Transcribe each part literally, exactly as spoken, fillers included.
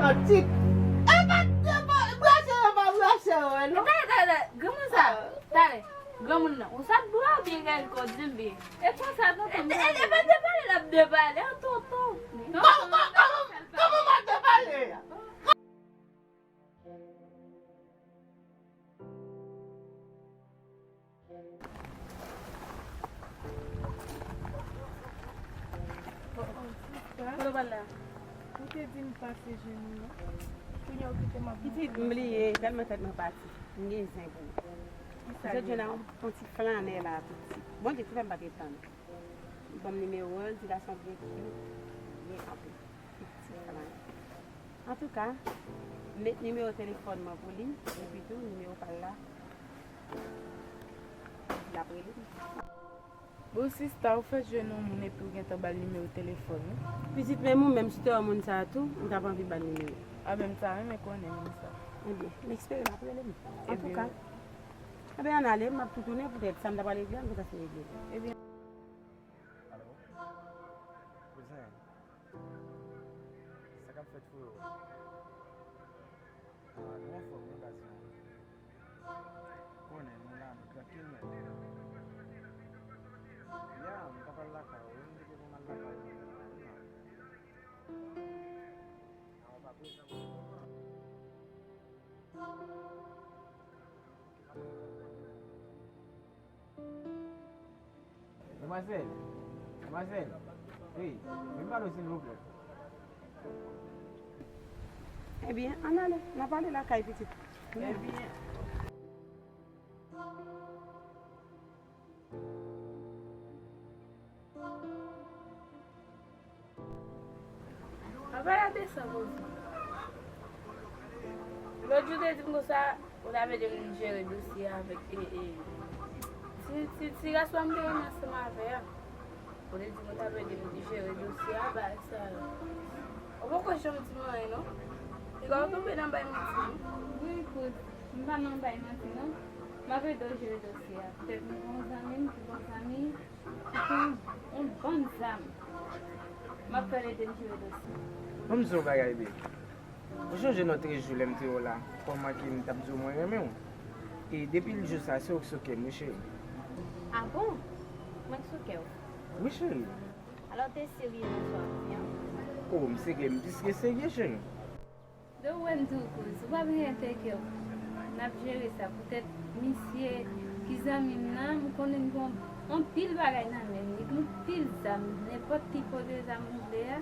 Ti. E pa, e pa, brase yo pa brase yo, non. Tale, tale, tale. Granmoun sa, tale. Granmoun nan. Ou sa dwe oubyen gade kò di m byen. E konsa, tonton. E, e, e pa depale l ap depale, an tonton. Kòman, kòman, kòman, kòman m ap depale a? Kote w pral la? Ou te di m pase jwenn ou non. Kounye a ou kite m ap... Pitit, m bliye, tèlman tèt mwen pati. M gen zen pou ou. Kisa l ye? M sot jwenn yon, yon ti flanè la, tou piti. Bondye ki fè m pa te tann. Li ban m nimewo l, ti gason byen cute, byen kanpe. Ti flanè. Antouka, m met nimewo telefòn mwen pou li, epi tou nimewo pa l la. L ap rele m. Bon, sista, ou fèk jwenn yon moun epi w gentan ba l nimewo telefòn ou? Pitit, menm ou menm, si w te wè moun sa a tou, m t ap anvi ba l nimewo. A ben, m ta renmen konnen moun sa. Ebyen, m espere l ap rele m. Antouka, ebyen, ann ale, m ap tou tounen poutèt sa m t ap pral regle a, m gentan fin regle l. Ebyen. Alo? Kouzen, sa k ap fèt, freo? Ah, nou anfòm, wi, baz mwen. Konnen, nou la, nou trankil, men. Ya, m t ap al lakay ou, wi, m te gen pou m al lakay ou, men. Ah, ou pa prezan pou le moman. Demwazèl, demwazèl, wi, vin pale w silvouplè. Ebyen, ann ale, n a pale lakay pitit. Ebyen. Apa la desann, Rosie? Lòt jou, ou te di m konsa, ou t ap ede m jere dosye a avèk, e, e, ti, ti, ti gason m te renmen ansanm avè a. Ou te di m ou t ap ede m jere dosye a, bagay sa yo. Ou poko janm di m anyen, non. Piga ou tonbe nan bay manti, non. Wi, kouz, m pa nan bay manti, non. M ap ede w jere dosye a. Petèt m gen yon zanmi m ki bon zanmi. Yon, yon bann zam. M ap fè l ede m jere dosye. Ban m di w yon bagay, bebe. Ou chonje nan trèz jou lè m te wè w la, kòman ke m t ap di w mwen renmen w? E depi jou sa, se ou k sou kè m, wi, cheri. A bon? Mwen k sou kè w? Wi, cheri. Alò, w te serye nan sa w ap di an? O, m serye, m plis ke serye, cheri. Depi w wè m di w kouz, ou pa bezwen enkyete w. N ap jere sa. Poutèt misye ki zanmi m nan, m konnen l gen anpil bagay nan men l. Li gen anpil zam. Nenpòt ti kote zam ou vle a,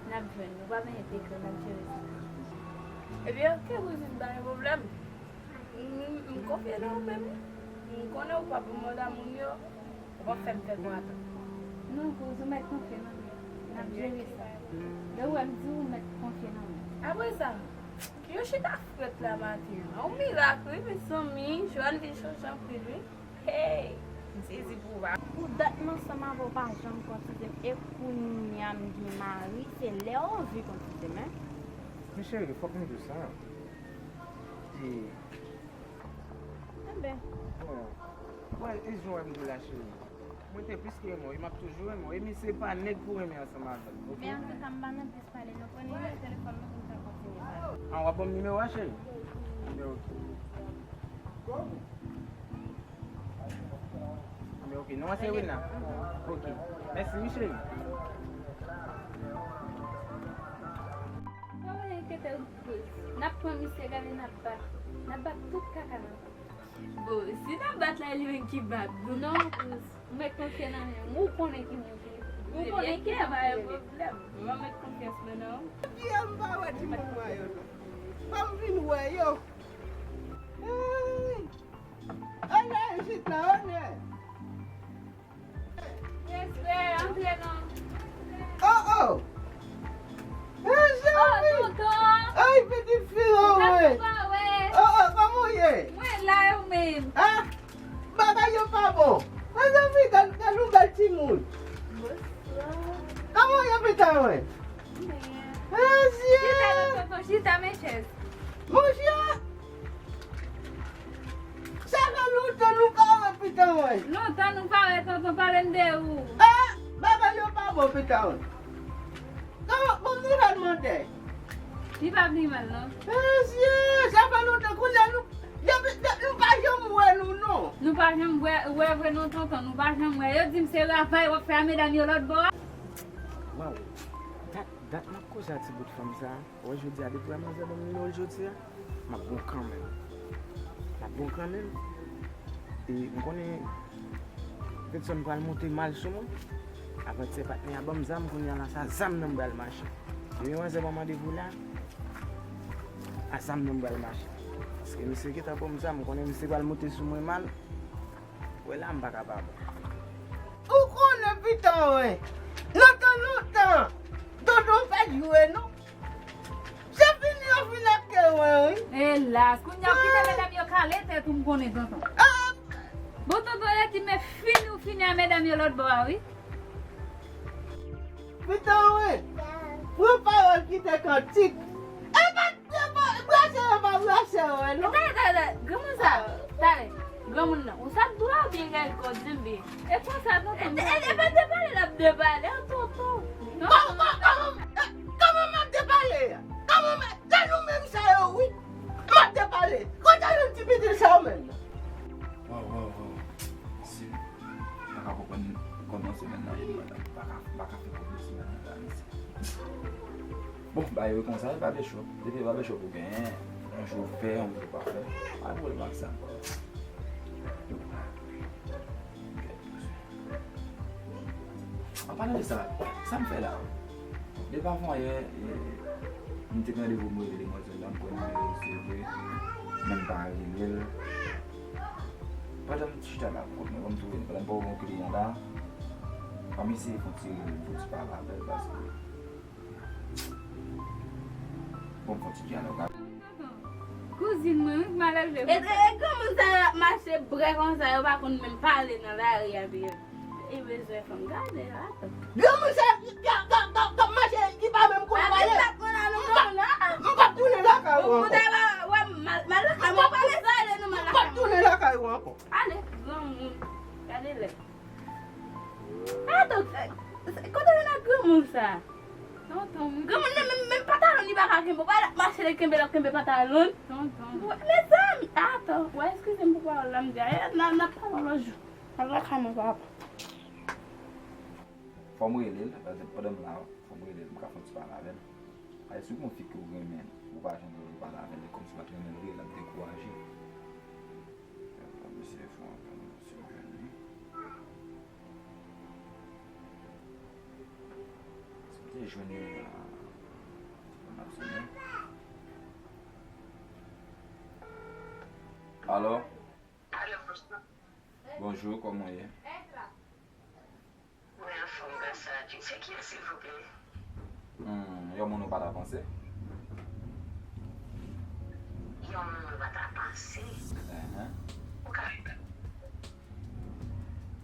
n ap jwenn. Ou pa bezwen enkyete w, n ap jere sa. Ebyen, oke, kouzin, pa gen pwoblèm. M, m konfye nan ou menm. M konnen ou p ap ban m manda moun yo. Ou p ap fè m fè konn atann. Non, kouz, ou mèt konfye nan mwen. N ap jere sa. Lè w wè m di w, ou mèt konfye nan mwen. Apre sa, ki yo chita frèt la maten an? Yon mirak, wi, mezanmi. Joanne vin chanje anpil, wi. Hey! M sezi pou ou, pa. Pou dat m ansanm avè w, ou pa janm konsize m. E kounye a m gen mari, se lè w anvi konsize m, en. Men cheri, fòk m di w sa. E Enben. Bon. Wè, e jan w wè m di w la, cheri. Mwen te plis ke renmen w, e m ap toujou renmen w. E misye pa nèg pou renmen ansanm avè l, oke? Men antouka, m pa nan plis pale, non. Pran nimewo telefòn mwen pou n ka kontinye pale. An, w ap ban m nimewo a, cheri? Enben, oke. Enben, oke. Non an se Rena? Oke. Mèsi, wi, cheri. Pa enkyete w. N ap pran misye, gade n ap bat. N ap bat tout kaka nan kò. Bon, si n ap bat la, e li menm ki bat nou. Non, Kouz, ou mèt konfye nan men m. Ou konnen ki moun ki... Ou konnen ki moun ki rele. Pwoblèm. Mwen mèt konfyans mwen nan ou. Byen, m pa wè timoun mwen yo, non. Ban m vin wè yo. Hey! Ann al chita, ann al. Respè, antre non. Oh, oh! Mezanmi! Oh, tonton! Ay, pitit fi an, wi! Oh, oh, kòman w ye? Mwen la, e ou menm? Ah, bagay yo pa bon. Mezanmi, gad, gad yon bèl timoun. Bonswa. Kòman w ye, pitit mwen? Mezanmi! Chita non, tonton, chita, men chèz. Monchè! Sa fè lontan nou pa wè, pitit mwen. Lontan nou pa wè, tonton, pale m de ou. Ah, bagay yo pa bon, pitit mwen. Kòman, bon, nou fè l mande? Li pa pi mal, non. Mesye, sa fè lontan kounye a nou, depi, de, nou pa janm wè nou, non. Nou pa janm wè, wè vre, non, tonton, nou pa janm wè. Yo di m se ravay w ap fè a medam yo lòt bò a. Waw, dat, dat m ap koze a ti bout fanm sa. Wè, jodi a, depi wè manzè ban m nimewo l jodi a, m ap bon kanmenm. M ap bon kanmenm. E m konnen Fedson pral monte mal sou mwen. Avantyè patnè a ban m zam, kounye a la, sa zam nan m pral mache. Depi manzè ban m randevou la, a zam nan m pral mache. Paske misye gentan ban m zam, m konnen misye pral monte sou mwen mal. Wè la, m pa kapab. Ou konnen pitan, wi. Lontan, lontan, tonton pa t jwe, non. Se fini yo fin ak kè mwen, wi. Elas, kounye a w kite medam yo kale tèt ou, m konnen, tonton. Ah! Bon, tonton, yo di men fini ou fini a medam yo lòt bò a, wi. Pitan, wi. Pran pawòl kite kantik. E pa t, e pa, brase yo pa brase yo, non. Tale, tale, tale. Granmoun sa, tale. Granmoun nan. Ou sa dwa byen gade kò di m byen. E konsa, tonton. E, e, e pa depale l ap depale, tonton. Kòman, kòman, kòman, e, kòman m ap depale a? Kòman m, se nou menm sa yo, wi. M ap depale. Kote nou ti pitit sa yo menm nan? Waw, waw, waw. Mesye, m pa ka konprann kòman semèn nan ye, m pa ka, m pa ka fè kòman semèn nan ta, mesye. Bon, bagay yo konsa, e pa de chòp. Depi e pa de chòp ou genyen, yon jou fè, yon jou pa fè. Pa gen pwoblèm ak sa. An palan de sa, sa m fè la? Depi avan yè, e, m te gen randevou m rele demwazèl la, m kwè nimewo l se vre, men m pa rele l. Pandan m chita la pou kont mwen, ban m twouve l, pandan m pa wè yon kliyan la, ban m eseye fè yon ti rele l, fè yon ti pale avè l, paske Bon, fò ti dyalòg a. Kouzin mwen, wi, ki mal elve. E, e, e granmoun sa yo ap mache brè konsa, yo pa konn menm pale nan lari a byen. E bezwen fanm, gade la. Granmoun sa ki, ki, ki, ki, k ap mache, ki pa menm konn pale. M p ap tounen lakay ou ankò. Ou ta va wè m mal, mal lakay mwen, pa bezwen ale non, mal lakay mwen. M p ap tounen lakay ou ankò. Ale, granmoun. Gade lè. Ato, kote vin ak granmoun sa? Tonton, m Granmoun nan menm, menm pantalon li pa ka kenbe. Ou pa wè l ap mache, l kenbe, l ap kenbe pantalon. Tonton. Mezanmi, ato, w a eskize m pou pawòl la m di a. N a, n a pale yon lòt jou. Al lakay mwen, papa. Fò m rele l, paske pandan m la, fò m rele l, m ka fè yon ti pale avè l. Ay, si w gen yon fi ke w renmen, ou pa janm rele l pale avè l, e kòmsi w pa t renmen l vre, l ap dekouraje. Mesye fò anpil, mesye jwenn li. Si w te jwenn li la, se pa m ap sonnen. Alo? Alo, bonjou. Bonjou, kòman w ye? Mwen anfòm, gras a Dye. Se kiyès, silvouplè? Hmm, yon moun ou pa ta panse? Yon moun mwen pa ta panse? Enhen. Ou ka rele.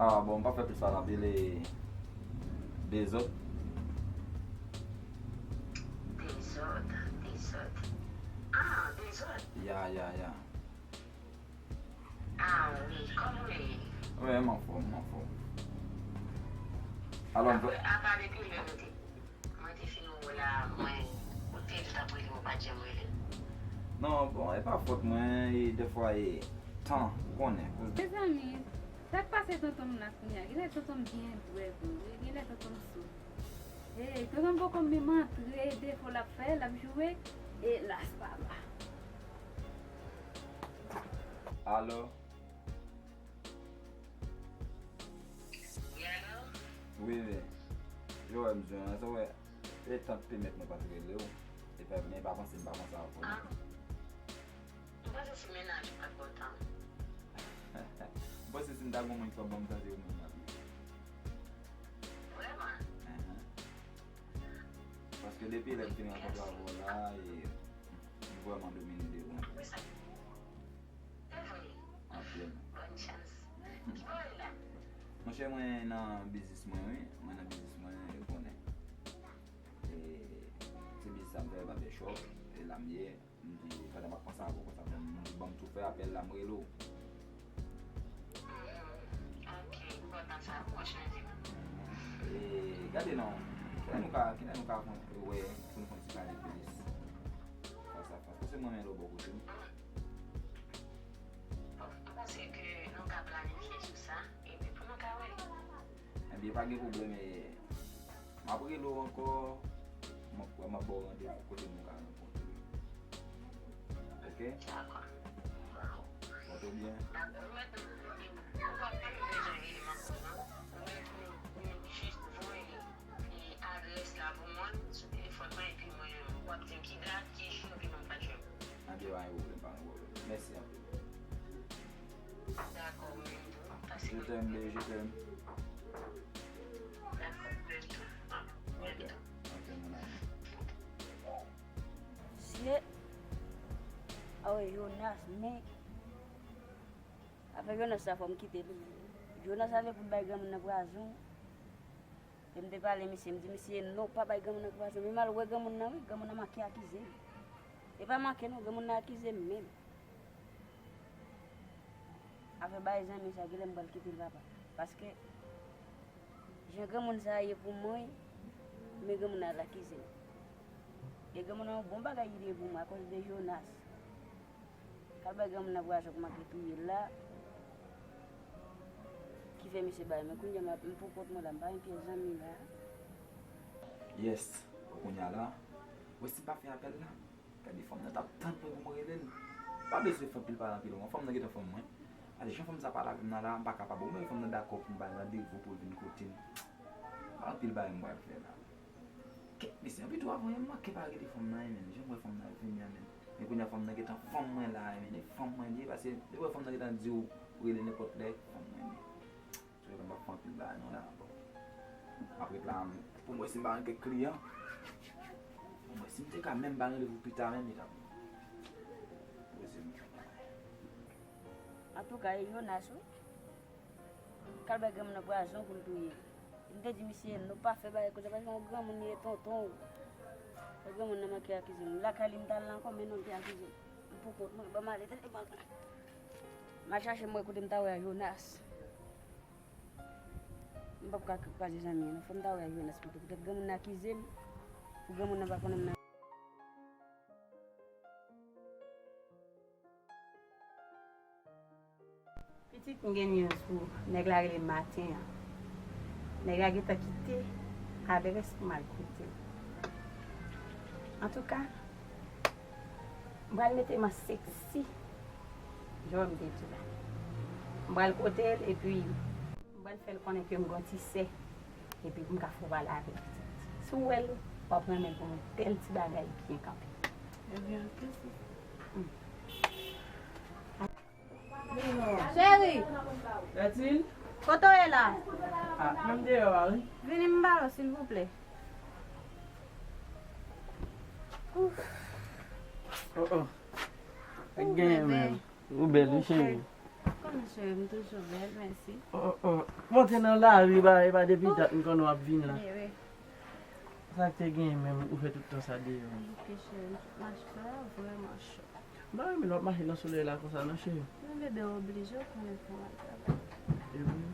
Ah, bon, m pa fè plis pale anpil, e Dezòd. Dezòd, Dezòd. Ah, Dezòd. Ya, ya, ya. Ah wi, kòman w ye? Wi, m anfòm, m anfòm. Alò, m vle Apa, apa depi lè nou te, mwen te fin wè w la, mwen, ou te di w t ap rele m, ou pa t janm rele m. Non, bon, e pa fòt mwen, e dèfwa, e tan, ou konnen. Mezanmi, sa k pase tonton m la kounye a? Genlè tonton m byen dwèt vre, wi, genlè tonton m sou. Hey, tonton m poko menm antre, defo l ap fè, l ap joure, elas papa. Alo? Wi, alo? Wi, wi. Joel, m jwenn, sa w wè, e tank pèmèt mwen pa t rele w. E pa, men pa panse m pa panse avè w. Ah. M panse se mennaj ou pa t ba w tan. M panse si m ta gen yon moun ki t ap ban m tan, se ou menm l ap ye. Vrèman? Enhen. Paske depi lè m fin rankontre avè w la, e, m vrèman domine de ou. Wi, sa. Se vre. Anpil. Bòn chans. Ki bò w ye la? Monchè, mwen nan biznis mwen, wi. Mwen nan biznis mwen, ou konnen. E, se biznis sa m fè, babechòp, e la m ye. M di, pandan m ap panse avè w konsa, bon, m di, ban m tou fè apèl la, m rele w. Hmm, ok, enpòtan sa, bon chanje. E, gade non, kilè nou ka, kilè nou ka fon-, wè, pou n fè yon ti pale plis? Se mwen menm lè w bò kote m. Bon, m panse ke nou ka planifye sou sa, epi pou nou ka wè. Ebyen, pa gen pwoblèm, e, m ap rele w ankò, m ap, m ap ba w randevou kote nou ka rankontre. Oke? Dakò. Pòte w byen. Dakò, mwen tou, ou p ap menm bezwen rele m ankò, non. Ou menm, ou, ou jis voye e adrès la pou mwen sou telefòn mwen, epi mwen, w ap di m ki dat, ki jou, epi mwen pral jwenn ou. Anben, pa gen pwoblèm, pa gen pwoblèm. Mèsi anpil. Dakò, ou menm tou. Pase je t'aime, baby, je t'aime. Dakò, ou menm tou. Ok, ok, mon amour. Se, oh, Jonas, men, afè Jonas sa, fò m kite l. Jonas ale pou l bay granmoun nan pwazon. E m te pale misye, m di misye, "Non, pa bay granmoun nan pwazon." Men m al wè granmoun nan, wi, granmoun nan manke akize m. E pa manke non, granmoun nan akize m menm. Afè bay zanmi sa, genlè m pral kite l, papa. Paske, jan granmoun sa ye pou mwen, men granmoun nan al akize m. E granmoun nan yon bon bagay li te ye pou mwen, akoz de Jonas. K al bay granmoun nan pwazon k manke touye l la, ki fè misye bay. Men kounye a m ap, m pou kont mwen la, m pa gen pyès zanmi la. Yes, kounye a la, wè si m pa fè apèl la, gade fanm nan t ap tann mwen pou mwen rele l. Pa bezwen fè anpil pale anpil, non, fanm nan gentan fanm mwen. Gade jan fanm sa pale avè m nan la, m pa kapab. Ou wè fanm nan dakò pou m bay randevou pou l vin kote m. Anpil bagay m pral fè la. Kèt mesye, anpi tou avan yè m manke pa rele fanm nan, men jan m wè fanm nan vini an, men. Men kounye a fanm nan gentan fanm mwen la, men e fanm mwen li ye, paske depi w wè fanm nan gentan di w, ou rele nenpòt lè, fanm mwen li ye. Sou yo m ap fè anpil bagay non la, bon. M ap ret la, pou m wè si m pa gen kèk kliyan. Pou m wè si m te ka menm ba randevou pita menm, li t ap poze m. Antouka, e Jonas, wi. K al bay granmoun nan pwazon pou l touye l. M te di misye, "Nou pa fè bagay konsa, paske yon granmoun li ye tonton w." Fè granmoun nan manke akize m. Lakay li m t al la ankò, men non, l te akize m. M pou kont mwen, ban m ale, tande bagay. M al chache m wè kote m ta wè a Jonas. M p ap ka kwaze zanmi an, non. Fò m ta wè a Jonas pito. Poutèt granmoun nan akize m, pou granmoun nan pa konnen m nan. Pitit, m gen news pou ou. Nèg la rele m maten an. Nèg la gentan kite adrès pou m al kote l. Antouka, m pral mete m an seksi. Jan w wè m te di w la. M pral kote l epi m pral fè l konnen ke m gon ti sè. Epi pou m ka fè w pale avè l pitit. Si w wè l, w ap renmen l pou yon bèl ti bagay ki gen kanpe. Ebyen, oke, sista. Cheri! Bertine? Kote w ye la? Ah, menm deyò a, wi. Vini m ba w, silvouplè. Ouf. Oh, oh. Ou genyen bebe menm. Ou bèl, wi, cheri. Kòman, cheri, m toujou bèl, mèsi. Oh, oh, oh. Monte nan lari, ba, e pa depi dat m konn w ap vin la. Bebe. Sa k te genyen menm, ou fè tout tan sa deyò? Ok, cheri, m mache sa vrèman cho. M pa renmen lè w ap mache nan solèy la konsa non, cheri. Men bebe, w oblije, w konnen fò w al travay. E wi.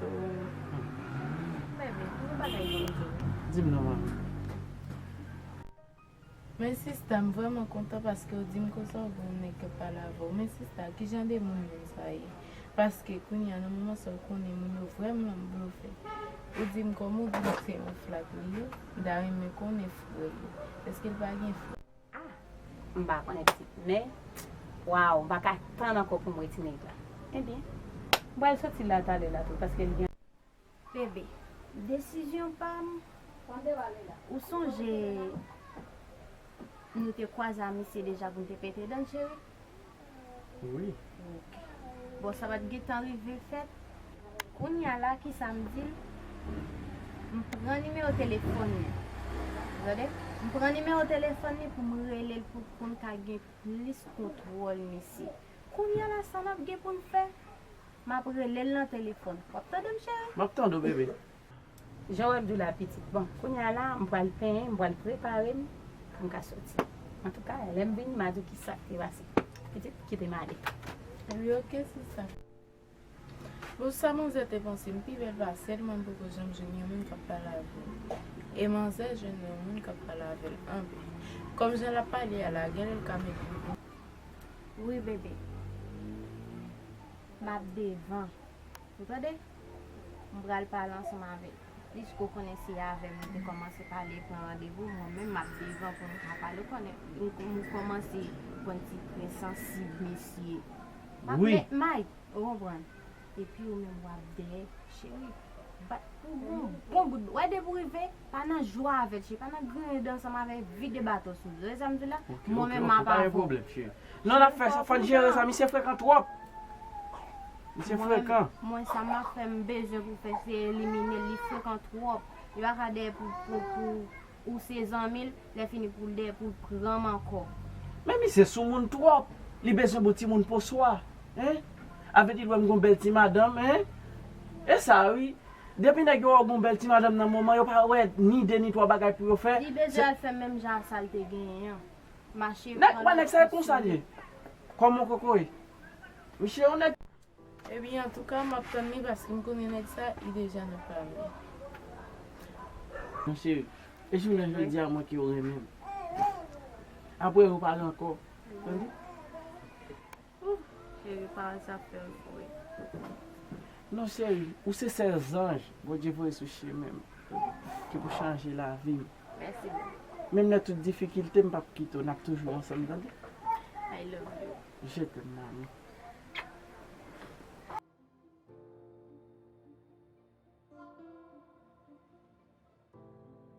Oh. Bebe, yon bagay pou m di w. Di m non, manmi. Men sista, m vrèman kontan paske w di m konsa w gen yon nèg k ap pale avè w. Men sista, ki jan de moun moun sa ye? Paske kounye a nan moman sa w konnen moun yo vrèman blofè. Ou di m kòman w di m se yon flak li ye, m ta renmen konnen frè l. Èske l pa gen frè? Ah, m pa konnen pitit, men, waw, m pa ka tann ankò pou m wè ti nèg la. Ebyen, m pral soti la talè la tou, paske l gen Bebe, desizyon pa m. Ou sonje nou te kwaze a misye deja pou n te pete dan l, cheri? Wi. Ok. Bon, sa pa t gentan rive fèt. Kounye a la, kisa m di l? M pran nimewo telefòn li. Tande? M pran nimewo telefòn li pou m rele l pou, pou n ka gen plis kontwòl misye. Kounye a la, sa n ap gen pou n fè? M ap rele l nan telefòn. W ap tande m, cheri? M ap tande w, bebe. Jan w wè m di w la, pitit. Bon, kounye a la, m pral penyen, m pral prepare m pou m ka soti. Antouka, lè m vini, m a di w kisa k te pase. Pitit, kite m ale. Wi, oke, sista. Bon, sa manzè te panse m pi bèl pase l, mwen poko janm jwenn yon moun k ap pale avè l. E manzè jwenn yon moun k ap pale avè l anpil. Kòm jan l ap pale a la, genlè l ka mete. Wi, bebe. M ap devan. Ou tande? M pral pale ansanm avè l. Piske w konnen se avè m nou te kòmanse pale, pran randevou, mwen menm m ap devan pou nou ka pale. Ou konnen, m, m kòmanse konn ti plen sansib, mesye. M ap met may, ou konprann? Epi ou menm w ap dèyè, cheri. Bat pou bon, bon bout. Wè depi w rive, pa nan jwa avè l, cheri. Pa nan griyen dan ansanm avè l, vide baton sou li. Ou wè sa m di w la? Mwen menm m ap avè w. Non, n ap fè sa, fò n jere sa, misye frekan twòp. Misye frekan. Mwen, sa m ap fè, m bezwen pou fè, se elimine l, li frekan twòp. Li pa ka dèyè pou, pou, pou ou se zanmi l, lè fini pou l dèyè pou l pran m ankò. Men misye soumoun twòp. Li bezwen bon timoun poswa. Hein? Avè di l wè m gon bèl ti madanm, hein? E sa wi. Depi nèg yo wè w gon bèl ti madanm nan moman, yo pa wè ni de ni twa bagay pou yo fè. Li bezwen al fè menm jan ak sa l te genyen an. Mache. Nèg, wè nèg sa e konsa l ye. Kòman kokoye? Misye yon nèg. Ebyen, antouka, m ap tann li paske m konnen nèg sa, li deja nan plan li. Mon cheri, e jounen jodi a mwen ke w renmen m. Apre ou pale ankò. Tande? Ouh, cheri, pawòl sa fè m fou wi. Non cheri, ou se sèl zanj Bondye voye sou chemen m ki pou chanje lavi m. Mèsi bokou. Menm nan tout difikilte m p ap kite w, n ap toujou ansanm, tande? I love you. Je t'aime, maman.